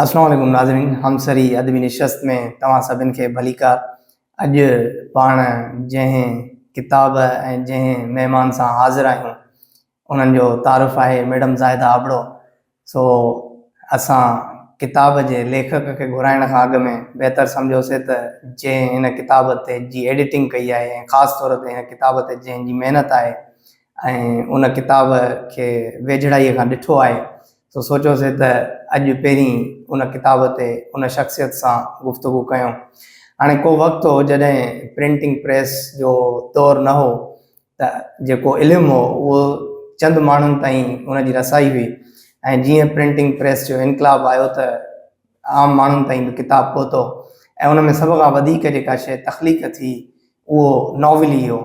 السلام عليڪم ناظرين همسري ادبي نشست ۾ توهان سڀن کي ڀليڪار اڄ پاڻ جنهن ڪتاب ۽ جنهن مهمان سان حاضر آهيون انهن جو تعارف آهي ميڊم زاهده ابڙو سو اسان ڪتاب جي ليکڪ کي گهرائڻ کان اڳ ۾ بهتر سمجهيوسي ته جنهن هن ڪتاب تي جي ايڊيٽنگ ڪئي آهي ۽ خاص طور تي هن ڪتاب تي جنهن جي محنت آهي ۽ ان ڪتاب کي ويجهڙائيء کان ڏٺو آهي سو سوچيوسي ته اڄ پهرين ان ڪتاب تي ان شخصيت سان گفتگو ڪيون. هاڻي ڪو وقت هو جڏهن پرنٽنگ پريس جو دور نه هو ته جيڪو علم هو اهو چند ماڻهن تائين ان جي رسائي هئي ۽ جيئن پرنٽنگ پريس جو انقلاب آيو ته عام ماڻهن تائين به ڪتاب پهتو ۽ ان ۾ سڀ کان وڌيڪ جيڪا شيء تخليق ٿي اهو ناول ئي هو.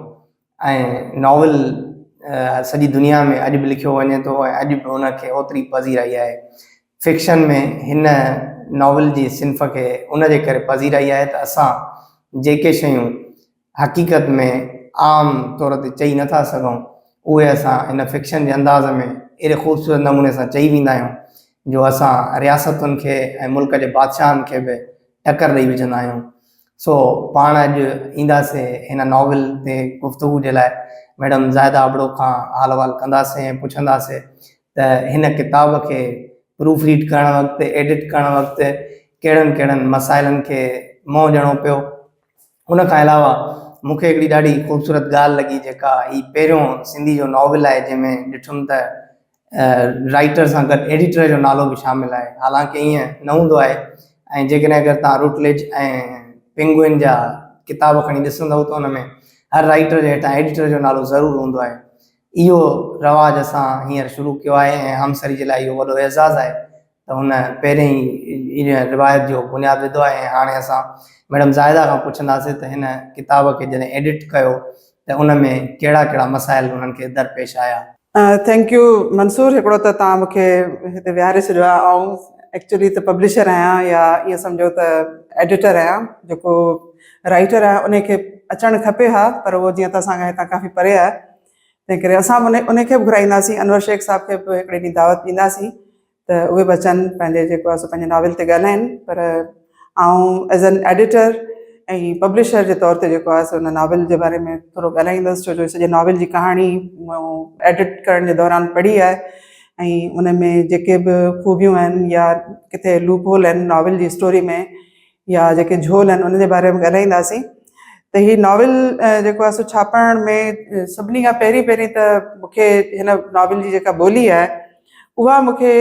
۽ ناول سڄي دنيا ۾ اڄ به لکيو وڃي ٿو ۽ اڄ به ان کي اوتري پذيرائي آهي. فڪشن ۾ هن ناول جي صنف کي ان جي ڪري پذيرائي آهي ته اسان جيڪي شيون حقيقت ۾ عام طور تي چئي نٿا سگهون اهي اسان هن فڪشن جي انداز ۾ اهڙي خوبصورت نموني سان چئي ويندا آهيون جو اسان رياستن کي ۽ ملڪ جي بادشاهن کي به ٽڪر ڏئي وجهندا آهيون. سو پاڻ اڄ اينداسين هن ناول تي گفتگو جي لاء ميڊم زاهده ابڙو کان حال احوال ڪنداسين ۽ پڇنداسين ته هن ڪتاب کي پروف ريڊ ڪرڻ وقت ايڊٽ ڪرڻ وقت ڪهڙن ڪهڙن مسائلن کي منهن ڏيڻو پيو. ان کان علاوه مون کي هڪڙي ڏاڍي خوبصورت ڳالهه لڳي جيڪا هي پهريون سنڌي جو ناول آهي جنهن ۾ ڏٺم ته رائيٽر سان گڏ ايڊيٽر جو نالو به شامل آهي حالانڪه ائين نه هوندو آهي ۽ جيڪڏهن اگر توهان روٽليج ۽ پينگوئن جا ڪتاب کڻي ڏسندؤ ته ان ۾ هر رائيٽر جي هيٺان ايڊيٽر جو نالو ضرور هوندو آهي اهو رواج اسان هينئر شروع ڪيو آهي ۽ همسري جي لاء اهو وڏو اعزاز آهي ته هن پهرين ئي ان روايت جو بنياد وڌو آهي ۽ هاڻي اسان ميڊم زاهده کان پڇنداسين ته هن ڪتاب کي جڏهن ايڊٽ ڪيو ته ان ۾ ڪهڙا ڪهڙا مسائل انهن کي درپيش آيا. Thank you Mansoor هڪڙو ته توهان مون کي هتي ويهاري ڇڏيو آهي آئون ايڪچولي ته پبلشر آهيان يا ائين سمجهو ته ايڊيٽر آهيان جيڪو رائيٽر آهي ان کي اچڻ کپي ها پر اهو جيئن ته اسان کان هتان ڪافي پري آهي تنهن ڪري اسان به ان کي به گهرائينداسين انور شيخ صاحب کي به هڪڙي ڏينهن دعوت ڏينداسين ته اهي به اچن پنهنجي جيڪو آهي سو پنهنجي ناول تي ڳالهائين پر آئون ايز اين ايڊيٽر ۽ پبلشر جي طور تي جيڪو آهي سو ان ناول جي باري ۾ ٿورو ڳالهائيندس ڇو جو سڄي ناول جي ڪهاڻي مون ايڊٽ ڪرڻ جي دوران پڙهي آهي ۽ ان ۾ جيڪي به خوبيون آهن يا ڪٿي لوپ هول آهن ناول جي اسٽوري ۾ يا جيڪي جهول آهن ان جي باري ۾ ڳالهائينداسين ته هي ناول جيڪو آهي سو ڇاپڻ ۾ سڀني کان پهرين پهرين ته مونکي هن ناول جي جيڪا ٻولي آهي اها مونکي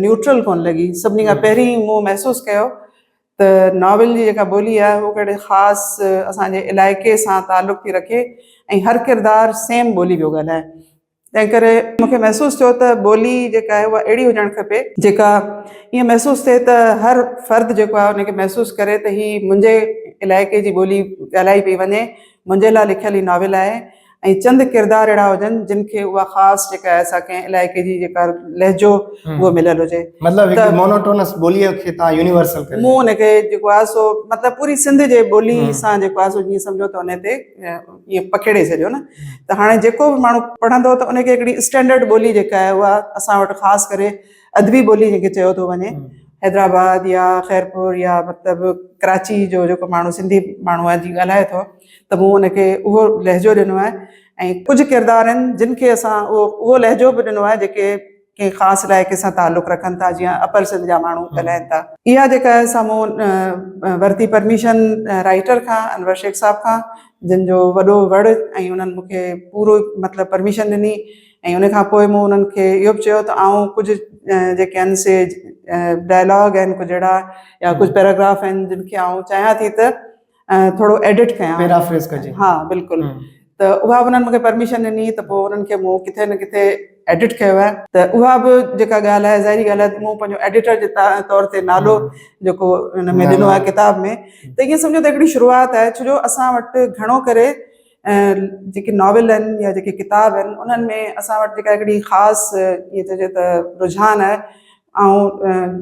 نيوٽرل ڪونه لڳي سڀني کان پهرين مون محسوس ڪيو ته ناول جي جيڪا ٻولي آهي اهو ڪهڙي خاص اسانجي علائقي سان تعلق ٿي رکي ۽ هر ڪردار سيم ٻولي پيو ڳالهائي تنهن ڪري مون کي محسوس ٿيو ته ٻولي جيڪا آهي اها اهڙي هجڻ کپي جيڪا ائين محسوس ٿئي ته هر فرد جيڪو آهي ان کي محسوس ڪري ته هي منهنجي علائقي جي ٻولي ڳالهائي پئي وڃي منهنجي لاء لکيل هي ناول آهي ۽ چند ڪردار اهڙا هجن جن کي اها خاص جيڪا آهي سا ڪنهن علائقي جي جيڪا لهجو اهو مليل هجي مطلب هڪ مونوٽونس ٻولي کي تان يونيورسل ڪري مون ان کي جيڪو آهي سو مطلب پوري سنڌ جي ٻولي سان جيڪو آهي سو جيئن سمجهو ته ان تي ائين پکيڙي ڇڏيو نه ته هاڻي جيڪو به ماڻهو پڙهندو ته ان کي هڪڙي اسٽينڊرڊ ٻولي جيڪا آهي اها اسان وٽ خاص ڪري ادبي ٻولي جنهن کي چيو ٿو وڃي حيدرآباد يا خيرپور يا مطلب ڪراچي جو جيڪو ماڻهو سنڌي ماڻهو آهي جي ڳالهائي ٿو ته مون ان کي اهو لهجو ڏنو آهي ۽ ڪجهه ڪردار آهن جن کي اسان اهو اهو لهجو به ڏنو آهي جيڪي ڪنهن خاص علائقي سان تعلق رکن ٿا جيئن اپر سنڌ جا ماڻهو ڳالهائن ٿا. اها جيڪا آهي سا مون ورتي پرميشن رائيٽر کان انور شيخ صاحب کان جن جو وڏو وڙ ۽ انهن مون کي پورو مطلب پرميشن ڏني ۽ ان کان پوء مون انهن کي اهو به چيو ته آئون ڪجهه جيڪي آهن سي ڊائلاگ آهن ڪجهه اهڙا يا ڪجهه پيراگراف آهن جن کي آئون چاهيان ٿي ته ٿورو ايڊٽ ڪيان پيرافريز ڪجي ها بلڪل ته اها به انهن مونکي پرميشن ڏني ته پوء انهن کي مون ڪٿي نه ڪٿي ايڊٽ ڪيو آهي ته اها به جيڪا ڳالهه آهي ظاهري ڳالهه آهي مون پنهنجو ايڊيٽر جي طور تي نالو جيڪو ان ۾ ڏنو آهي ڪتاب ۾ ته ائين سمجهو ته هڪڙي شروعات آهي ڇو جو اسان وٽ گهڻو ڪري جيڪي ناول آهن يا جيڪي ڪتاب آهن انهن ۾ اسان وٽ جيڪا هڪڙي خاص ائين چئجي ته رجحان آهي آئون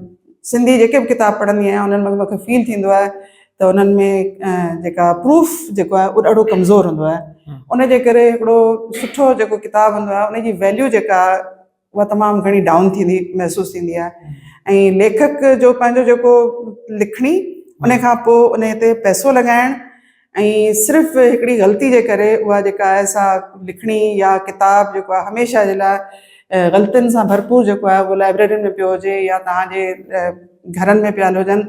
سنڌي جيڪي به ڪتاب پڙهندي آهيان انهن ۾ مونکي فيل ٿيندو آهي ته انهن ۾ جيڪا پروف جيڪو آهي اهو ڏاڍو ڪمزور هوندو آهي ان جي ڪري هڪڙو سٺو جيڪو ڪتاب هوندو آهي ان جي ويليو جيڪا اها تمام گهڻي ڊائون ٿيندي محسوس ٿيندي آهي. ۽ ليکڪ جو پنهنجو جيڪو لکڻي ان کان پوء ان تي پئسو لڳائڻ ۽ صرف هڪڙي غلطي جي ڪري اها جيڪا آهي سا لکڻي يا ڪتاب جيڪو آهي هميشه جي لاء غلطين سان ڀرپور جيڪو آهي اهو لائبريرين ۾ پيو هجي يا توهان جي گهرن ۾ پيل هجن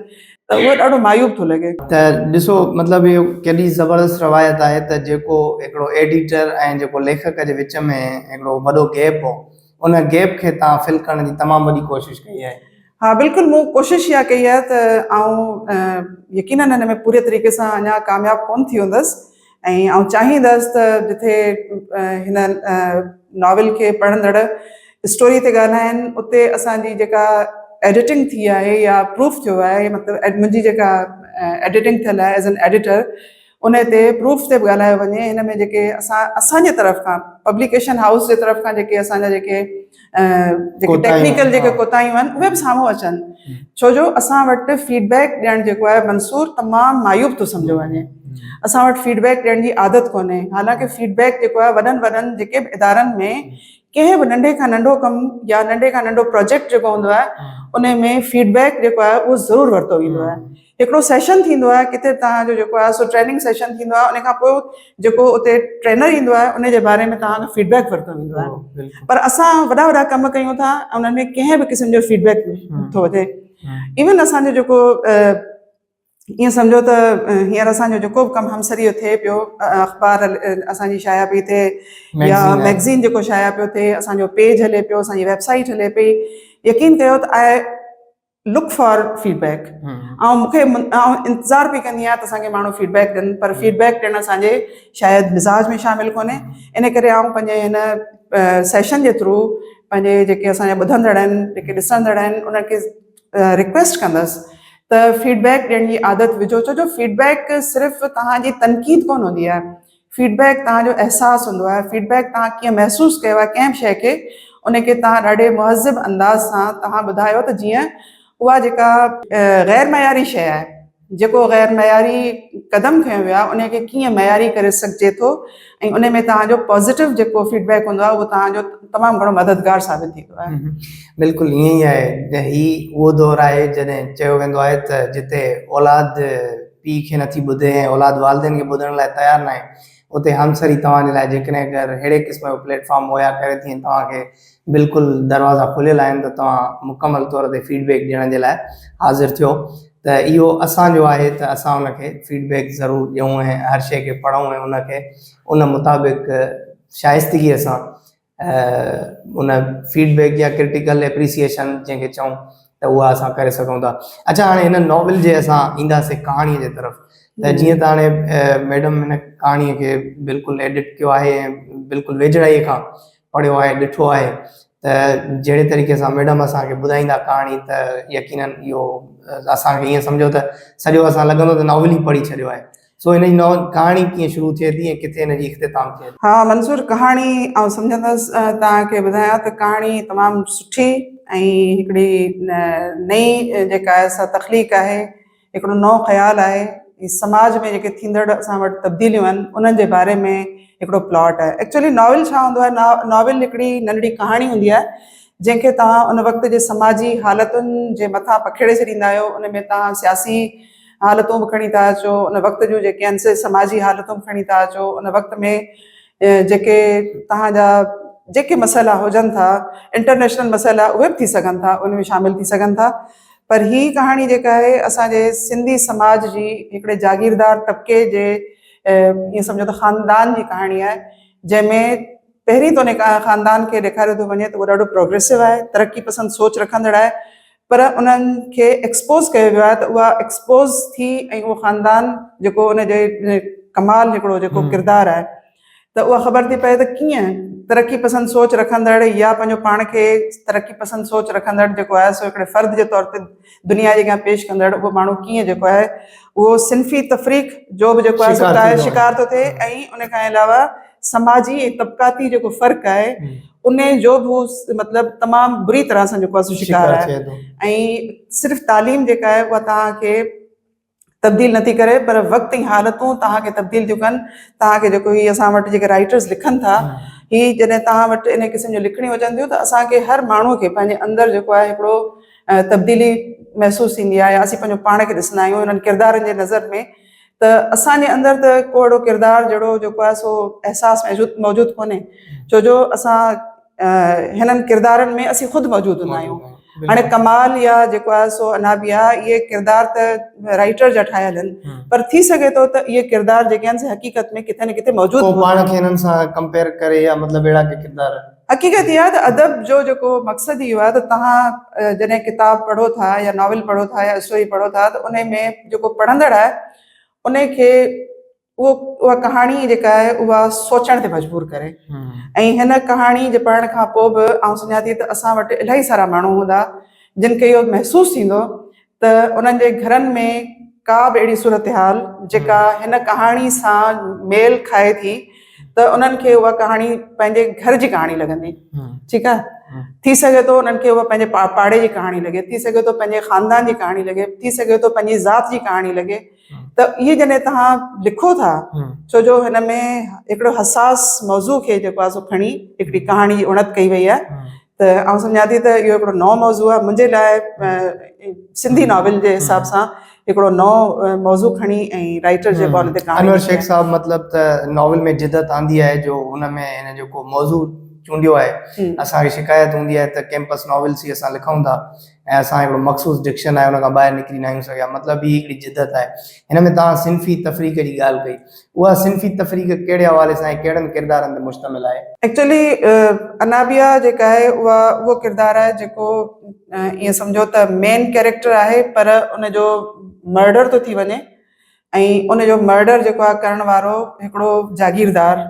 ته اهو ڏاڍو معيوب ٿو لڳي. ته ڏسو مطلب اهو ڪيڏي زبردست روايت آهي ته جيڪو هڪڙو ايڊيٽر ۽ جيڪو ليکڪ جي وچ ۾ هڪڙو وڏو گيپ هو ان گيپ کي توهان فل ڪرڻ جي تمام وڏي ڪوشش ڪئي آهي. ها بلڪل مون ڪوشش اها ڪئي آهي ته آئون يقينن ان ۾ پوري طريقي سان اڃا ڪامياب ڪونه ٿي هوندس ۽ آئون چاهيندس ته جتي هن ناول کي پڙهندڙ اسٽوري تي ڳالهائن اتي اسان جي جيڪا ايڊيٽنگ ٿي آهي يا پروف ٿيو آهي مطلب منهنجي جيڪا ايڊيٽنگ ٿيل آهي ايز اين ايڊيٽر ان تي پروف تي به ڳالهايو وڃي هن ۾ جيڪي اسان اسان جي طرف کان پبليڪيشن هائوس جي طرف کان جيڪي اسان جا جيڪي جيڪي ٽيڪنيڪل جيڪي ڪوتاهيون آهن اهي به سامهون اچن ڇو جو اسان وٽ فيڊ بيڪ ڏيڻ جيڪو آهي منصور تمام معيوب ٿو سمجهيو وڃي اسان وٽ فيڊ بيڪ ڏيڻ جي عادت ڪونهي حالانڪه فيڊ بيڪ جيڪو آهي وڏن وڏن جيڪي به ادارن ۾ ڪنهن به ننڍي کان ننڍو ڪم يا ننڍي کان ننڍو پروجيڪٽ جيڪو هوندو آهي ان ۾ فيڊ بيڪ جيڪو آهي اهو ضرور ورتو ويندو آهي هڪڙو سيشن ٿيندو آهي ڪٿي به توهان جو جيڪو آهي سو ٽريننگ سيشن ٿيندو آهي ان کان پوء جيڪو اتي ٽرينر ايندو آهي ان جي باري ۾ توهان کان فيڊ بيڪ ورتو ويندو آهي پر اسان وڏا وڏا ڪم ڪيون ٿا انهن ۾ ڪنهن به قسم جو فيڊ بيڪ نٿو وڌي ايون اسان جو جيڪو ائين سمجهو ته هينئر اسان جو جيڪو به ڪم همسري جو ٿئي پيو اخبار اسان جي شايع پئي ٿئي يا ميگزين جيڪو شايع پيو ٿئي اسان جو پيج هلي پيو اسان جي ويب سائيٽ هلي پئي يقين ڪيو ته آء لڪ فار فيڊ بيڪ آئون مونکي آئون انتظار پئي ڪندي آهيان ته اسان کي ماڻهو فيڊ بيڪ ڏين پر فيڊ بيڪ ڏيڻ اسان جي شايد مزاج ۾ شامل ڪونهي ان ڪري آئون پنهنجي هن سيشن جي ٿرو پنهنجي جيڪي اسان جا ٻڌندڙ آهن جيڪي ڏسندڙ آهن انهن کي رڪويسٽ ڪندس ته فيڊ بيڪ ڏيڻ جي عادت وجهو ڇو جو فيڊ بيڪ صرف توهان جي تنقيد ڪونه هوندي آهي فيڊ بيڪ توهان جو احساس هوندو آهي، فيڊ بيڪ توهان ڪيئن محسوس ڪيو آهي ڪنهن به شيء کي ان کي توهان ڏاڍي مهذب انداز سان توهان ٻڌايو ته جيئن اها جيڪا غير معياري شيء آهي جيڪو غير معياري قدم کنيو ويو آهي ان کي ڪيئن معياري ڪري سگهجي ٿو ۽ ان ۾ توهان جو پازيٽو جيڪو فيڊ بيڪ هوندو آهي اهو توهان جو تمام گهڻو مددگار ثابت ٿيندو آهي. بلڪل ائين ئي آهي هي اهو دور آهي جڏهن چيو ويندو آهي ته جتي اولاد پيء کي نٿي ٻڌي ۽ اولاد والدين کي ٻڌڻ لاء تيار ناهي اتي همسري توهان جي لاء جيڪڏهن اگر ههڙي قسم جو پليٽ فارم مهيا ڪري ٿي ۽ توهان کي بلڪل دروازا کليل آهن ته توهان مڪمل طور تي فيڊ بيڪ ڏيڻ جي لاء حاضر ٿيو ته اهو اسان جو آهي ته اسان ان کي فيڊ بيڪ ضرور ڏيون ۽ هر شيء کي پڙهون ۽ ان کي ان مطابق شائستگيء سان ان فيڊ بيڪ يا ڪرٽيڪل ايپريسيئيشن جنهن کي چئون ته اها اسان ڪري سگهون ٿا اڇا هاڻي هن ناول جي اسان اينداسين ڪهاڻي جي طرف ته جيئن ته هاڻي ميڊم هن ڪهاڻي کي بلڪل ايڊٽ ڪيو آهي ۽ بلڪل ويجهڙائي کان پڙهيو آهي ڏٺو آهي ته جهڙي طريقي سان ميڊم اسان کي ٻڌائيندا ڪهاڻي ته يقينن اهو اسان کي ائين سمجهو ته سڄو اسان لڳندو ته ناول ئي پڙهي ڇڏيو آهي سو هن جي ناول ڪهاڻي ڪيئن شروع ٿئي ٿي ۽ ڪٿي هن جي اختتام ٿئي ٿو؟ ها منصور ڪهاڻي آئون سمجهندس توهان کي ٻڌايان ته ڪهاڻي تمام سٺي ۽ هڪڙي نئين جيڪا آهي سا تخليق آهي هڪڙو نئون خيال آهي ۽ سماج ۾ جيڪي ٿيندڙ اسان وٽ تبديليون آهن انهن جي باري ۾ هڪڙو پلاٽ آهي ايڪچولي ناول ڇا هوندو آهي ناول هڪڙي ننڍڙي ڪهاڻي هوندي آهي جنهن کي توهان ان وقت جي سماجي حالتن جي مٿان پکيڙي ڇڏيندا آهيو ان ۾ توهان سياسي حالتون به کڻي ٿا اچو، ان وقت جون جيڪي آهن سي سماجي حالتون به کڻي ٿا اچو، ان وقت ۾ جيڪي توهان جا جيڪي مسئلا هجن ٿا، انٽرنيشنل مسئلا اهي به ٿي سگهن ٿا، ان ۾ شامل ٿي سگهن ٿا پر هي ڪهاڻي جيڪا آهي اسان جي سنڌي سماج جي هڪڙي جاگيردار طبقي جي ائين سمجهو ته خاندان جي ڪهاڻي آهي جنهن ۾ پهرين ته ان خاندان کي ڏيکاريو ٿو وڃي ته اهو ڏاڍو پروگريسو آهي، ترقي پسند سوچ رکندڙ آهي پر انهن کي ايڪسپوز ڪيو ويو آهي ته اها ايڪسپوز ٿي ۽ اهو خاندان جيڪو ان جي ڪمال هڪڙو جيڪو ڪردار آهي ته اها خبر ٿي پئي ته ڪيئن ترقي پسند سوچ رکندڙ يا پنهنجو پاڻ کي ترقي پسند سوچ رکندڙ جيڪو آهي سو هڪڙي فرد جي طور تي دنيا جي اڳيان پيش ڪندڙ اهو ماڻهو ڪيئن جيڪو آهي اهو صنفي تفريق جو به جيڪو آهي شڪار ٿو ٿئي ۽ ان کان علاوه سماجي ۽ طبقاتي جيڪو فرق آهي ان جو به هو مطلب تمام بري طرح سان جيڪو آهي سو شڪار آهي ۽ صرف تعليم جيڪا آهي اها توهان کي تبديل نٿي ڪري پر وقت ۽ حالتون توهان کي تبديل ٿيون ڪن توهان کي جيڪو هي اسان وٽ جيڪي رائٽرز لکن ٿا هي جڏهن توهان وٽ ان قسم جون لکڻيون اچن ٿيون ته اسان کي هر ماڻهو کي پنهنجي اندر جيڪو آهي هڪڙو تبديلي محسوس ٿيندي آهي يا اسين پنهنجو پاڻ کي ڏسندا آهيون انهن ڪردارن جي نظر ۾ ته اسان جي اندر ته ڪو اهڙو ڪردار جهڙو جيڪو آهي سو احساس موجود موجود ڪونهي ڇو جو اسان هنن ڪردارن ۾ اسين خود موجود هوندا آهيون هاڻي ڪمال يا جيڪو آهي سو انابيا اهي ڪردار ته رائيٽر جا ٺاهيل آهن پر ٿي سگهي ٿو ته اهي ڪردار جيڪي آهن سي حقيقت ۾ ڪٿي نه ڪٿي موجود پاڻ کي هنن سان ڪمپيئر ڪري يا مطلب اهڙا ڪي ڪردار حقيقت اها آهي ته ادب جو جيڪو مقصد اهو آهي ته توهان جڏهن ڪتاب پڙهو ٿا يا ناول پڙهو ٿا يا اسٽوري پڙهو ٿا ته ان ۾ جيڪو پڙهندڙ آهي ان کي اهو اها ڪهاڻي جيڪا آهي اها سوچڻ تي مجبور ڪري ۽ هن ڪهاڻي جي پڙهڻ کان پوء به آئون سمجهان ٿي ته اسان وٽ الاهي سارا ماڻهو هوندا جن کي اهو محسوس ٿيندو ته انهن جي گهرن ۾ ڪا به اهڙي صورتحال جيڪا هن ڪهاڻي سان ميل کائي ٿي ته انهن کي اها ڪهاڻي پنهنجي گهر جي ڪهاڻي لڳندي ٺيڪ آهي ٿي سگهي ٿو انهن کي اها پنهنجي پاڙي جي ڪهاڻي لڳي ٿي سگهي ٿو پنهنجي خاندان جي ڪهاڻي لڳي ٿي سگهي ٿو پنهنجي ذات جي ڪهاڻي لڳي ته اهي جڏهن توهان لکو ٿا ڇو جو هن ۾ هڪڙو حساس موضوع کي جيڪو آهي سو کڻي هڪڙي ڪهاڻي جي اڻت ڪئي وئي آهي ته آئون سمجهان ٿي ته اهو هڪڙو نئون موضوع آهي منهنجي لاء سنڌي ناول جي حساب سان هڪڙو نئون موضوع کڻي ۽ رائيٽر جيڪو ان تي ڪهاڻي انور شيخ صاحب مطلب ته ناول ۾ جدت آندي آهي جو ان ۾ هن جيڪو موضوع چونڊيو آهي اسان کي شڪايت هوندي آهي ته ڪيمپس ناولس ئي اسان لکون ٿا ۽ اسان هڪڙو مخصوص ڊڪشن آهي ان کان ٻاهر نڪري ناهيون سگهيا مطلب هي هڪڙي جدت آهي هن ۾ توهان صنفي تفريق جي ڳالهه ڪئي اها صنفي تفريق ڪهڙي حوالي سان ۽ ڪهڙن ڪردارن تي مشتمل آهي؟ ايڪچوئلي انابيا جيڪا آهي اها اهو ڪردار آهي جيڪو ائين سمجهو ته مين ڪيريڪٽر آهي پر ان جو مرڊر ٿو ٿي وڃي ۽ ان جو مرڊر جيڪو آهي ڪرڻ وارو هڪڙو جاگيردار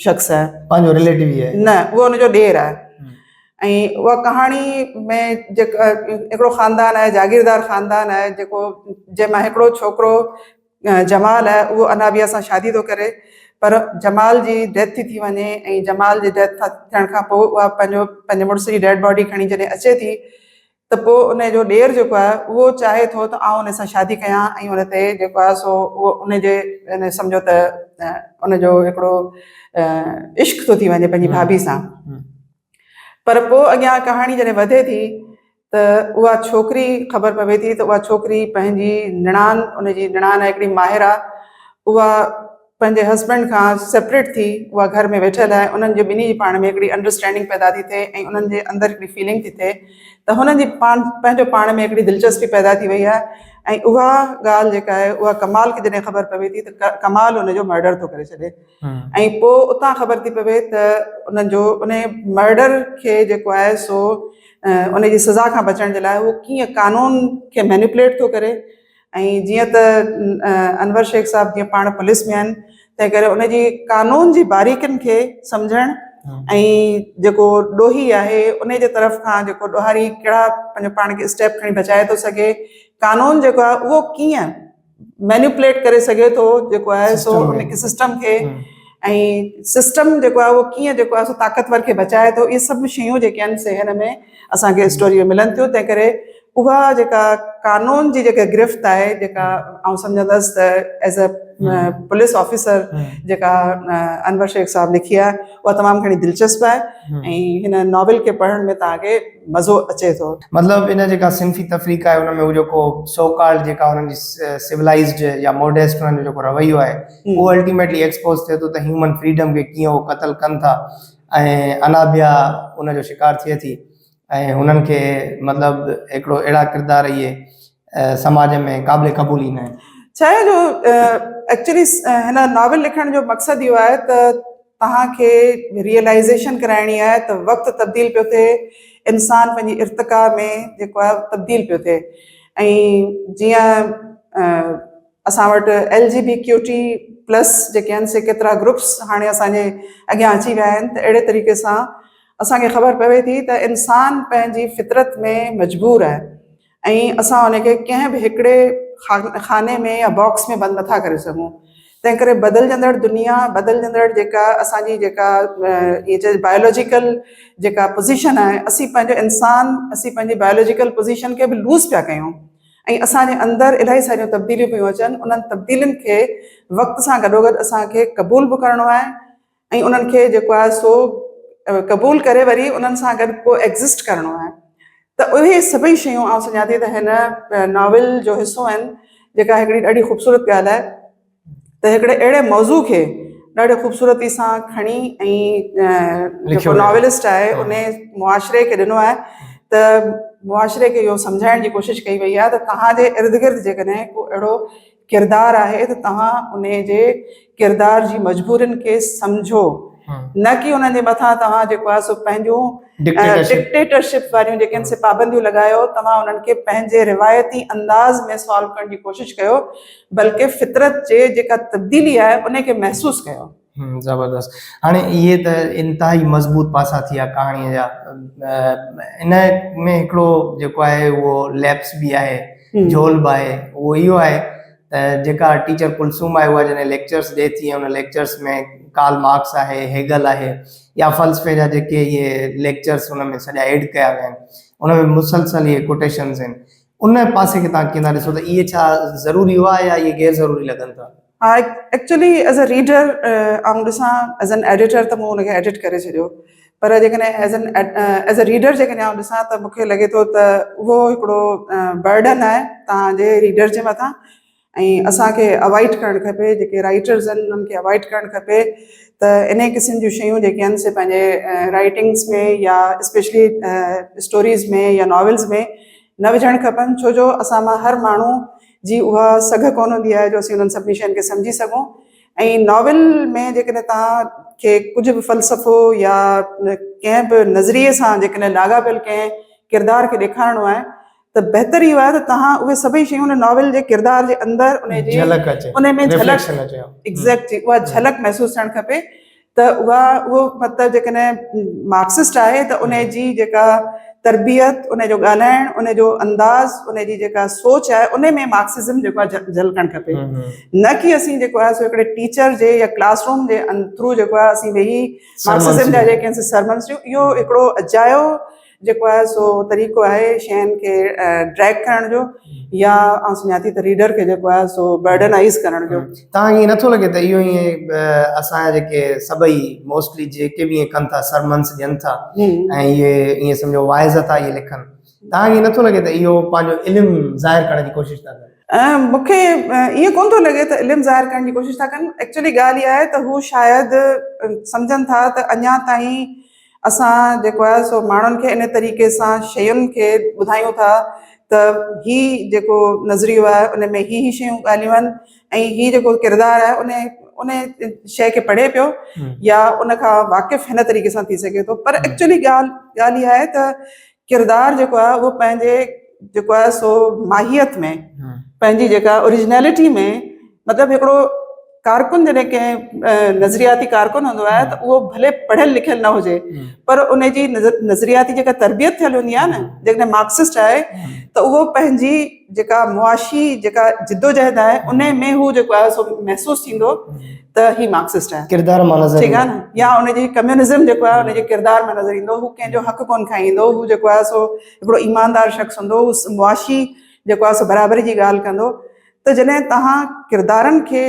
شخص آهي. پنهنجو رليٽو ئي آهي. نه اهو ان جو ڏير آهي ۽ اها ڪهاڻي ۾ جيڪا هڪڙو خاندان آهي جاگيردار خاندان آهي جيڪو جنهن مان هڪڙو ڇوڪرو جمال آهي اهو انابيا سان شادي ٿو ڪري پر جمال جي ڊيٿ ٿي ٿي وڃي ۽ جمال جي ڊيٿ ٿيڻ کان پوء اها پنهنجو پنهنجي مڙس جي ڊيڊ باڊي کڻي جڏهن اچي ٿي ته پوء ان جو ڏير جيڪو آهي اهو چاهي ٿو ته آئون ان سان شادي ڪيان ۽ ان تي جيڪو آهي سو اهو ان جي سمجهو ته ان جو هڪڙو عشق ٿو ٿي وڃي پنهنجي ڀاڀي سان پر پوء اڳيان ڪهاڻي جڏهن وڌي ٿي ته اها ڇوڪري خبر پوي ٿي ته اها ڇوڪري پنهنجي نڻان ان جي نڻان آهي هڪڙي ماهر آهي اها پنهنجي هسبنڊ کان سيپريٽ ٿي اها گهر ۾ ويٺل آهي انهن جي ٻنهي جي پاڻ ۾ هڪڙي انڊرسٽينڊنگ پيدا ٿي ٿئي ۽ انهن جي اندر هڪڙي فيلنگ ٿي ٿئي ته هنن جي پاڻ پنهنجو پاڻ ۾ هڪڙي دلچسپي پيدا ٿي وئي آهي ۽ اها ڳالهه جيڪا آهي اها ڪمال کي جڏهن خبر پوي ٿي ته ڪمال ان جو مرڊر ٿو ڪري ڇڏي ۽ پوء اتان خبر ٿي پوي ته انهن جو ان مرڊر کي جيڪو آهي سو ان جي سزا کان بچڻ جي لاء هو ڪيئن قانون کي مينيپوليٽ ٿو ڪري ۽ جيئن ته انور شيخ صاحب جيئن پاڻ پوليس ۾ آهن تنهن ڪري ان جي قانون جي باريڪين کي سمجهڻ ۽ جيڪو ڏوهي آهي ان جي طرف کان جيڪو ڏوهاري ڪهڙا پنهنجو پاڻ کي اسٽيپ کڻي بچائي ٿو سگهي قانون جيڪو آهي اهو ڪيئن مينيپوليٽ ڪري سگهي ٿو جيڪو آهي سو ان کي سسٽم کي ۽ سسٽم جيڪو آهي اهو ڪيئن جيڪو آهي سو طاقتور کي بچائي ٿو اهي سڀ شيون جيڪي آهن سي هن ۾ اسان کي اسٽوري ۾ ملن ٿيون تنهن ڪري اها جيڪا قانون جي جيڪا گرفت آهي جيڪا آئون سمجهندس ته ايز اي پوليس آفيسر جيڪا انور شيخ صاحب لکي آهي اها تمام گهڻي دلچسپ آهي ۽ هن ناول کي پڙهڻ ۾ توهان کي مزو اچي ٿو. مطلب ان جيڪا صنفي تفريق آهي ان ۾ هو جيڪو سو ڪالڊ جيڪا انهن جي سولائيزڊ يا موڊيسٽ انهن جو جيڪو رويو آهي اهو الٽيميٽلي ايڪسپوز ٿئي ٿو ته هيومن فريڊم کي ڪيئن هو قتل ڪن ٿا ۽ انابيا ان جو شڪار ٿئي ٿي ۽ هنن کي مطلب هڪڙو اهڙا ڪردار اهي سماج ۾ قابل قبول ئي نه آهن. ڇا آهي جو ايڪچولي هن ناول لکڻ جو مقصد اهو آهي ته توهان کي ريئلائيزيشن ڪرائڻي آهي ته وقت تبديل پيو ٿئي، انسان پنهنجي ارتقا ۾ جيڪو آهي تبديل پيو ٿئي ۽ جيئن اسان وٽ L G B Q T plus جيڪي آهن سي ڪيترا گروپس هاڻي اسان جي اڳيان اچي ويا آهن ته اهڙي طريقي سان اسان کي خبر پوي ٿي ته انسان پنهنجي فطرت ۾ مجبور آهي ۽ اسان ان کي ڪنهن به هڪڙي خاني ۾ يا باڪس ۾ بند نٿا ڪري سگهون تنهن ڪري بدلجندڙ دنيا بدلجندڙ جيڪا اسان جي جيڪا ائين چئجي بايولوجيڪل جيڪا پوزيشن آهي اسين پنهنجو انسان اسين پنهنجي بايولوجيڪل پوزيشن کي به لوز پيا ڪيون ۽ اسان جي اندر الاهي ساريون تبديليون پيون اچن انهن تبديلين کي وقت سان گڏوگڏ اسان کي قبول به ڪرڻو آهي ۽ انهن کي جيڪو آهي سو قبول ڪري وري انهن سان گڏ ڪو ايگزسٽ ڪرڻو آهي. ته اهي سڀئي شيون آئون سمجهان ٿي ته هن ناول جو حصو آهن جيڪا هڪڙي ڏاڍي خوبصورت ڳالهه آهي ته هڪڙي اهڙي موضوع کي ڏاڍي خوبصورتي سان کڻي ۽ جيڪو ناولسٽ آهي ان معاشري کي ڏنو آهي ته معاشري کي اهو سمجهائڻ جي ڪوشش ڪئي وئي آهي ته توهان جي ارد گرد جيڪڏهن ڪو اهڙو ڪردار آهي ته توهان انهي جي ڪردار جي مجبورين کي سمجهو نه ڪي انهن جي مٿان توهان جيڪو آهي سو پنهنجون ڊڪٽيٽرشپ واريون جيڪي آهن سي پابنديون لڳايو توهان انهن کي پنهنجي روايتي انداز ۾ سالو ڪرڻ جي ڪوشش ڪيو بلڪه فطرت جي جيڪا تبديلي آهي انهي کي محسوس ڪيو. زبردست هاڻي اهي ته انتهائي مضبوط پاسا ٿي ويا ڪهاڻي جا ان ۾ هڪڙو جيڪو آهي اهو ليپس به آهي جهول به آهي اهو اهو آهي ته جيڪا ٽيچر ڪلثوم آهي اها جڏهن ليڪچرس ڏي ٿي ۽ ان ليڪچرس ۾ ڪارل مارڪس آهي هيگل آهي يا فلسفي جا جيڪي اهي ليڪچرس ان ۾ سڄا ايڊ ڪيا ويا آهن ان ۾ مسلسل اهي ڪوٽيشنز آهن ان پاسي کي توهان ڪيئن ٿا ڏسو ته اهي ڇا ضروري هئا يا اهي غير ضروري لڳن ٿا؟ ها ايڪچولي ايز اي ريڊر آئون ڏسان ايز اين ايڊيٽر ته مون ان کي ايڊٽ ڪري ڇڏيو پر جيڪڏهن as an as a reader جيڪڏهن آئون ڏسان ته مون کي لڳي ٿو ته اهو هڪڙو برڊن آهي توهان جي ريڊر جي مٿان ۽ اسان کي اوائڊ ڪرڻ کپي جيڪي رائيٽرز آهن انهن کي اوائڊ ڪرڻ کپي ته انهي قسم جون شيون جيڪي آهن سي پنهنجي رائيٽنگس ۾ يا اسپيشلي اسٽوريز ۾ يا ناولز ۾ نه وجهڻ کپن ڇو جو اسان مان هر ماڻهو جي اها سگهه ڪونه هوندي آهي جو اسين انهن سڀني شين کي سمجهي سگهون ۽ ناول ۾ جيڪڏهن توهان کي ڪجهه به فلسفو يا ڪنهن به نظريي سان جيڪڏهن لاڳاپيل ڪنهن ڪردار کي ڏيکارڻو آهي ته بهتر اهو آهي ته توهان اهي سڀئي شيون ان ناول جي ڪردار جي اندر ان جي جهلڪ اچي ان ۾ جهلڪ ايگزيڪٽلي اها جهلڪ محسوس ٿيڻ کپي ته اها اهو مطلب جيڪڏهن مارڪسسٽ آهي ته ان جي جيڪا تربيت ان جو ڳالهائڻ ان جو انداز ان جي جيڪا سوچ آهي ان ۾ مارڪسزم جيڪو آهي جهلڪڻ کپي نه ڪي اسين جيڪو آهي سو هڪڙي ٽيچر جي يا ڪلاس روم جي ٿرو جيڪو آهي اسين ويهي مارڪسزم جا جيڪي سرمنس ڏيون اهو هڪڙو اجايو جيڪو آهي سو طريقو آهي شين کي ڊريگ ڪرڻ جو يا آئون سمجهان ٿي ته ريڊر کي جيڪو آهي سو برڊنائز ڪرڻ جو. توهان کي ائين نٿو لڳي ته اهو ائين اسان جا جيڪي سڀئي موسٽلي جيڪي به ائين ڪن ٿا سرمنس ڏين ٿا ۽ اهي ائين سمجهو واعظ ٿا اهي لکن توهان کي ائين نٿو لڳي ته اهو پنهنجو علم ظاهر ڪرڻ جي ڪوشش ٿا ڪن؟ مون کي ائين ڪونه ٿو لڳي ته علم ظاهر ڪرڻ جي ڪوشش ٿا ڪن ايڪچولي ڳالهه اها آهي ته هو شايد سمجهن ٿا ته اڃا تائين اسان جيڪو آهي سو ماڻهن کي ان طريقي سان شين کي ٻڌايون ٿا ته هي جيڪو نظريو آهي ان ۾ هي هي شيون ڳالهيون آهن ۽ هي جيڪو ڪردار آهي ان ان شيء کي پڙهي پيو يا ان کان واقف هن طريقي سان ٿي سگهي ٿو پر ايڪچولي ڳالهه ڳالهه اها آهي ته ڪردار جيڪو آهي اهو پنهنجي جيڪو آهي سو ماهيت ۾ پنهنجي جيڪا اوريجنلٽي ۾ مطلب هڪڙو ڪارڪن جڏهن ڪنهن نظرياتي ڪارڪن هوندو آهي ته اهو ڀلي پڙهيل لکيل نه هجي پر ان جي نظرياتي جيڪا تربيت ٿيل هوندي آهي نه جيڪڏهن مارڪسسٽ آهي ته اهو پنهنجي جيڪا معاشي جيڪا جدوجهد آهي ان ۾ هو جيڪو آهي سو محسوس ٿيندو ته هي مارڪسسٽ آهي ڪردار مان نظر ٺيڪ آهي نه يا ان جي ڪميونزم جيڪو آهي ان جي ڪردار مان نظر ايندو هو ڪنهن جو حق ڪون کائيندو هو جيڪو آهي سو هڪڙو ايماندار شخص هوندو هو معاشي جيڪو آهي سو برابري جي ڳالهه ڪندو ته جڏهن توهان ڪردارن کي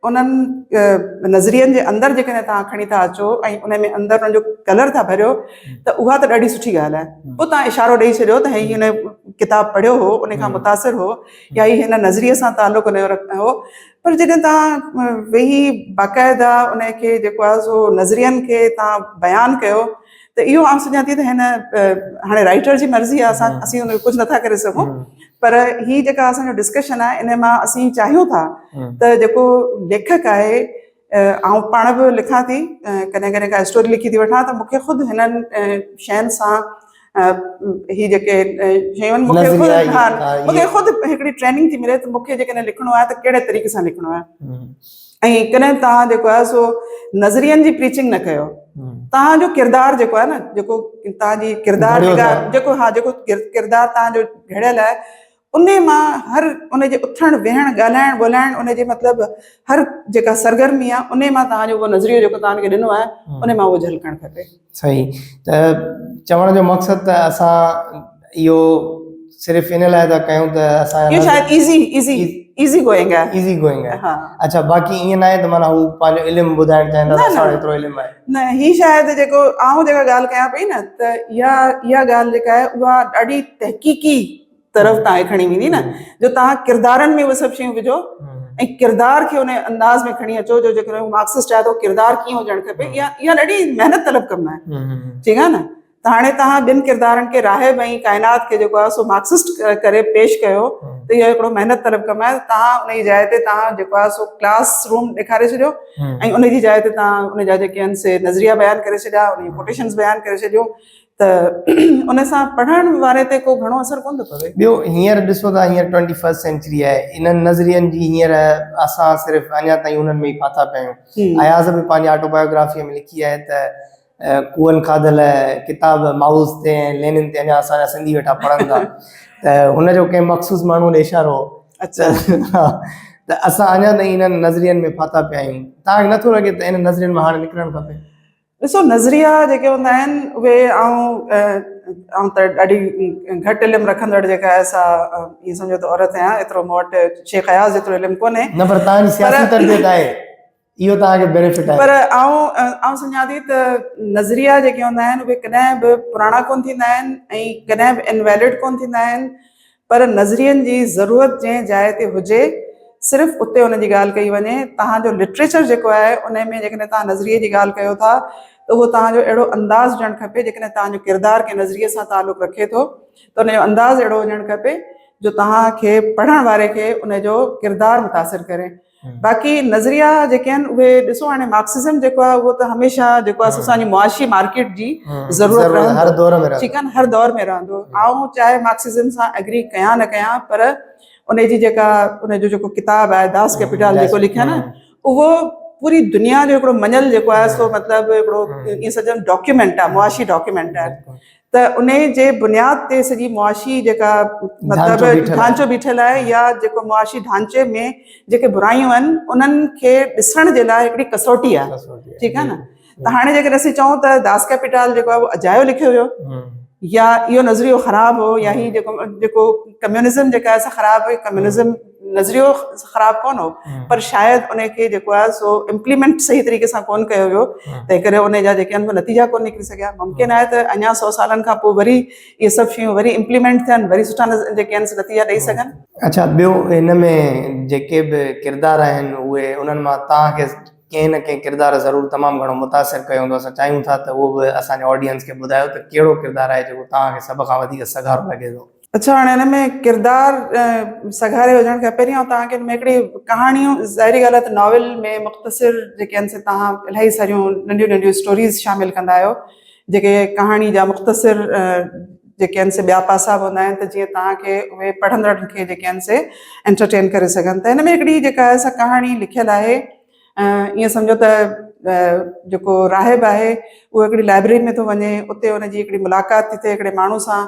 انهن نظرين جي اندر جيڪڏهن توهان کڻي ٿا اچو ۽ ان ۾ اندر ان جو ڪلر ٿا ڀريو ته اها ته ڏاڍي سٺي ڳالهه آهي پوء توهان اشارو ڏئي ڇڏيو ته هي هن ڪتاب پڙهيو هو ان کان متاثر هو يا هي هن نظريي سان تعلق ان جو هو پر جڏهن توهان ويهي باقاعده ان کي جيڪو آهي سو نظرين کي توهان بيان ڪيو ته اهو آئون سمجهان ٿي ته هن هاڻي رائيٽر جي مرضي آهي اسان اسين ان کي ڪجهه نٿا ڪري سگهون پر هي جيڪا اسان جو ڊسڪشن آهي ان مان اسين چاهيون ٿا ته جيڪو ليکڪ آهي آئون پاڻ به لکان ٿي ڪڏهن ڪڏهن ڪا اسٽوري لکي ٿي وٺان ته مون کي خود هنن شين سان هي جيڪي شيون مون کي خود ها مون کي خود هڪڙي ٽريننگ ٿي ملي ته مون کي جيڪڏهن لکڻو آهي ته ڪهڙي طريقي سان لکڻو آهي ۽ ڪڏهن توهان جيڪو آهي سو نظرين جي پريچنگ نه ڪيو توهان جو ڪردار جيڪو آهي نه جيڪو توهان جي ڪردار جيڪو ها جيڪو ڪردار توهان جو گهڙيل آهي انهي مان هر ان جي اٿڻ ويهڻ ڳالهائڻ ٻولهائڻ ان جي مطلب هر جيڪا سرگرمي آهي انهي مان توهان جو اهو نظريو جيڪو توهان کي ڏنو آهي انهي مان اهو جهلڪڻ کپي. صحيح ته چوڻ جو مقصد ته اسان اهو صرف ان لاء ٿا ڪيون ته اسان اهو شايد ايزي ايزي ايزي گوئنگ آهي. ايزي گوئنگ آهي. ها. اڇا باقي ائين ناهي ته معنيٰ هو پنهنجو علم ٻڌائڻ چاهين ٿا ته اسان وٽ ايترو علم آهي. نه هي شايد جيڪو آئون جيڪا ڳالهه ڪيان پئي نه ته اها اها ڳالهه جيڪا آهي اها ڏاڍي تحقيقي طرف توهان کي کڻي ويندي نه جو توهان ڪردارن ۾ اهي سڀ شيون وجهو ۽ ڪردار کي ان انداز ۾ کڻي اچو جو جيڪڏهن هو مارڪسسٽ آهي ته ڪردار ڪيئن هجڻ کپي اها اها ڏاڍي محنت طلب ڪم آهي ٺيڪ آهي نه ته هاڻي توهان ٻن ڪردارن کي راهب ۽ ڪائنات کي جيڪو آهي سو مارڪسسٽ ڪري پيش ڪيو ته اهو هڪڙو محنت طلب ڪم آهي توهان ان جي جاء تي توهان جيڪو آهي سو ڪلاس روم ڏيکاري ڇڏيو ۽ ان جي جاء تي توهان ان جا جيڪي آهن سي نظريا بيان ڪري ڇڏيا ان جون ڪوٽيشنز بيان ڪري ڇڏيون ته ان سان پڙهڻ واري تي ڪو گهڻو اثر ڪونه ٿو پوي. ٻيو هينئر ڏسو ته هينئر ٽوئنٽي فرسٽ سينچري آهي انهن نظرين جي هينئر اسان صرف اڃا تائين انهن ۾ ئي ڦاٿا پيا آهيون. اياز به پنهنجي آٽو بايوگرافيء ۾ لکي آهي ته ڪوئن کاڌل ڪتاب مائوز تي ۽ لينن تي اڃا اسان جا سنڌي ويٺا پڙهن ٿا ته هن جو ڪنهن مخصوص ماڻهوء ڏي اشارو هو ته اسان اڃا تائين انهن نظرين ۾ ڦاٿا پيا آهيون. توهان کي نٿو لڳي ته انهن نظرين مان هاڻي نڪرڻ کپي؟ ڏسو نظريا جيڪي هوندا آهن اهي آئون آئون ته ڏاڍي گهٽ علم رکندڙ جيڪا آهي سا ائين سمجهو ته عورت آهيان ايترو مون وٽ شيخ اياز جيترو علم ڪونهي. نه پر توهان جي سياسي تربيت آهي اهو توهان کي بينيفٽ آهي. پر آئون آئون سمجهان ٿي ته نظريا جيڪي هوندا آهن اهي ڪڏهن به پراڻا ڪونه ٿيندا آهن ۽ ڪڏهن به انويلڊ ڪونه ٿيندا آهن پر نظرين جي ضرورت جنهن جاء تي هجي صرف اتي ان جي ڳالهه ڪئي وڃي. توهان جو لٽريچر جيڪو آهي ان ۾ جيڪڏهن توهان نظريي جي ڳالهه ڪيو ٿا ته اهو توهان جو اهڙو انداز هجڻ کپي جيڪڏهن توهان جو ڪردار ڪنهن نظريي سان تعلق رکي ٿو ته ان جو انداز اهڙو هجڻ کپي جو توهان کي پڙهڻ واري کي ان جو ڪردار متاثر ڪري. باقي نظريا جيڪي آهن اهي ڏسو هاڻي مارڪسزم جيڪو آهي اهو ته هميشه جيڪو آهي اسان جي معاشي مارڪيٽ جي ضرورت رهندو هر دور ۾ ٺيڪ آهي هر دور ۾ رهندو آئون چاهي مارڪسزم سان اگري ڪيان نه ڪيان پر ان جي جيڪا ان جو جيڪو ڪتاب آهي داس ڪيپيٽال جيڪو لکيا نه اهو پوري دنيا جو هڪڙو مڃيل جيڪو آهي سو مطلب هڪڙو ائين سمجهو ڊاڪيومينٽ آهي معاشي ڊاڪيومينٽ آهي ته انهي جي بنياد تي سڄي معاشي جيڪا مطلب ڍانچو بيٺل آهي يا جيڪو معاشي ڍانچي ۾ جيڪي برايون آهن انهن کي ڏسڻ جي لاء هڪڙي ڪسوٽي آهي ٺيڪ آهي نه ته هاڻي جيڪڏهن اسين چئون ته داس ڪيپيٽال جيڪو آهي اهو اجايو لکيو ويو يا اهو نظريو خراب هو يا هي جيڪو جيڪو ڪميونزم جيڪا آهي سا خراب هئي ڪميونزم نظريو خراب ڪونه هو پر شايد ان کي جيڪو آهي سو امپليمينٽ صحيح طريقي سان ڪونه ڪيو ويو تنهن ڪري ان جا جيڪي آهن نتيجا ڪونه نڪري سگهيا ممڪن آهي ته اڃا سو سالن کان پوء وري اهي سڀ شيون وري امپليمينٽ ٿين وري سٺا جيڪي آهن نتيجا ڏئي سگهن. اڇا ٻيو هن ۾ جيڪي به ڪردار آهن اهي انهن مان توهان کي ڪنهن نه ڪنهن ڪردار ضرور تمام گهڻو متاثر ڪيو هوندو اسان چاهيون ٿا ته اهو به اسان جي آڊينس کي ٻڌايو ته ڪهڙو ڪردار آهي جيڪو توهان کي سڀ کان وڌيڪ سگهارو لڳي ٿو. اڇا هاڻي هن ۾ ڪردار سگهاري هجڻ کان پهرين آئون توهان کي هن ۾ هڪڙي ڪهاڻيون ظاهري ڳالهه آهي ته ناول ۾ مختصر جيڪي آهن سي توهان الاهي ساريون ننڍيون ننڍيون اسٽوريز شامل ڪندا آهيو جيڪي ڪهاڻي جا مختصر جيڪي آهن سي ٻيا پاسا به هوندا آهن ته جيئن توهان کي اهي پڙهندڙن کي جيڪي آهن سي انٽرٽين ڪري سگهن ته هن ۾ هڪڙي جيڪا آهي سا ڪهاڻي لکيل آهي ائين سمجهو ته جيڪو راهب آهي اهو هڪڙي لائبريري ۾ ٿو وڃي اتي ان جي هڪڙي ملاقات ٿي ٿئي هڪڙي ماڻهو سان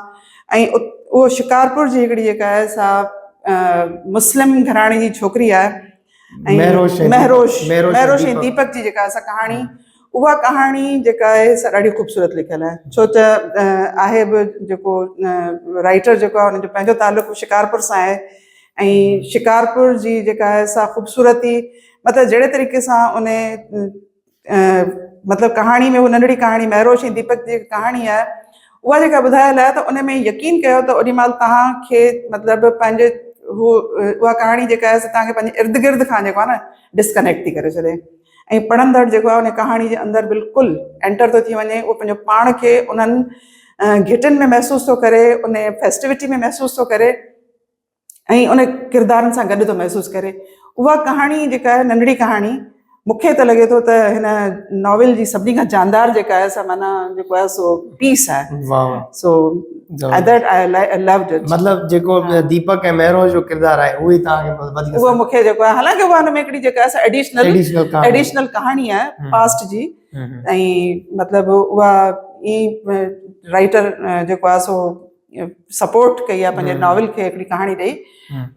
۽ اهو شڪارپور جي هڪڙي جيڪا آهي سا مسلم گهراڻي جي ڇوڪري آهي ۽ مهروش مهروش ۽ ديپڪ جي جيڪا آهي سا ڪهاڻي اها ڪهاڻي جيڪا آهي سا ڏاڍي خوبصورت لکيل آهي ڇو ته آهي به جيڪو رائٽر جيڪو آهي ان جو پنهنجو تعلق شڪارپور سان آهي ۽ شڪارپور جي جيڪا آهي سا خوبصورتي مطلب جهڙي طريقي سان ان مطلب ڪهاڻي ۾ هو ننڍڙي ڪهاڻي مهروش ۽ ديپڪ جي ڪهاڻي آهي اها جيڪا ٻڌايل آهي ته ان ۾ يقين ڪيو ته اوڏي مهل توهان کي مطلب پنهنجي هو اها ڪهاڻي جيڪا آهي سا توهان کي پنهنجي ارد گرد کان جيڪو آهي نه ڊسڪنيڪٽ ٿي ڪري ڇڏي ۽ پڙهندڙ جيڪو آهي ان ڪهاڻي جي اندر بلڪل انٽر ٿو ٿي وڃي اهو پنهنجو پاڻ کي انهن گهٽين ۾ محسوس ٿو ڪري ان فيسٽوٽي ۾ محسوس ٿو ڪري ۽ ان ڪردارن سان گڏ ٿو محسوس ڪري. اها ڪهاڻي جيڪا آهي ننڍڙي ڪهاڻي مون کي ته لڳي ٿو ته هن ناول جي سڀني کان جاندار جيڪا آهي سا معنيٰ جيڪو آهي سو پيس آهي. واهه سو that I loved it. مطلب جيڪو ديپڪ ۽ مهروز جو ڪردار آهي اهو ئي توهان کي وڌيڪ اهو مون کي جيڪو آهي حالانڪه اها هن ۾ هڪڙي جيڪا آهي سا ايڊيشنل ايڊيشنل ڪهاڻي آهي پاسٽ جي ۽ مطلب اها ئي رائيٽر جيڪو آهي سو سپورٽ ڪئي آهي پنهنجي ناول کي هڪڙي ڪهاڻي ڏئي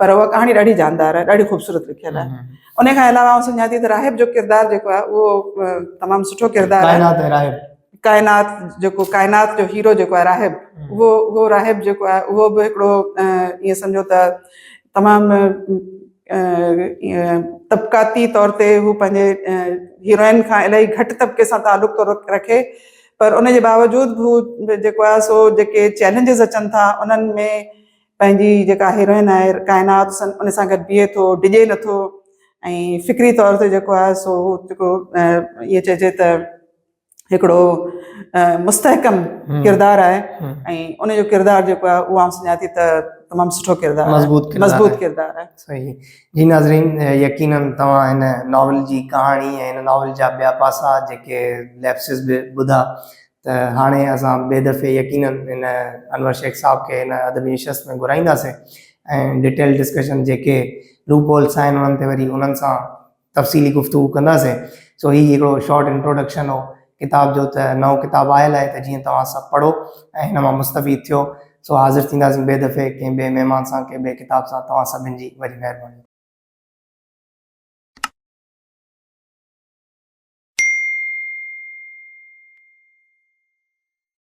پر اها ڪهاڻي ڏاڍي جاندار آهي ڏاڍي خوبصورت لکيل آهي ان کان علاوه آئون سمجهان ٿي ته راهب جو ڪردار جيڪو آهي اهو تمام سٺو ڪردار آهي ڪائنات ۽ راهب ڪائنات جيڪو ڪائنات جو هيرو جيڪو آهي راهب اهو اهو راهب جيڪو آهي اهو به هڪڙو ائين سمجهو ته تمام طبقاتي طور تي هو پنهنجي هيروئن کان الاهي گهٽ طبقي سان تعلق ٿو رکي پر ان جي باوجود به هو جيڪو آهي سو جيڪي چئلينجز اچن ٿا انهن ۾ پنهنجي جيڪا هيروئن آهي ڪائنات ان سان گڏ بيهي ٿو ڊڄي نٿو ۽ فڪري طور تي جيڪو آهي سو جيڪو ائين چئجي ته هڪڙو مستحڪم ڪردار آهي ۽ ان جو ڪردار جيڪو آهي اهو آئون سمجهان ٿي ته تمام سٺو ڪردار آهي مضبوط مضبوط ڪردار آهي. صحيح جي ناظرين يقينن توهان هن ناول جي ڪهاڻي ۽ هن ناول جا ٻيا پاسا جيڪي ليپسز به ٻڌا ته هاڻي اسان ٻئي دفعي يقينن هن انور شيخ صاحب کي هن ادبي نشست ۾ گهرائينداسين ۽ ڊيٽيل ڊسڪشن جيڪي لوپ هولس آهن انهن تي وري انهن سان تفصيلي گفتگو ڪنداسين سو هي هڪڙو شارٽ انٽروڊڪشن هو ڪتاب جو ته نئون ڪتاب آيل آهي ته جيئن توهان سڀ پڙهو ۽ هن مان مستفيد ٿيو سو حاضر ٿينداسين ٻئي دفعي ڪنهن ٻئي مهمان سان ڪنهن ٻئي ڪتاب سان توهان سڀن جي وڏي مهرباني.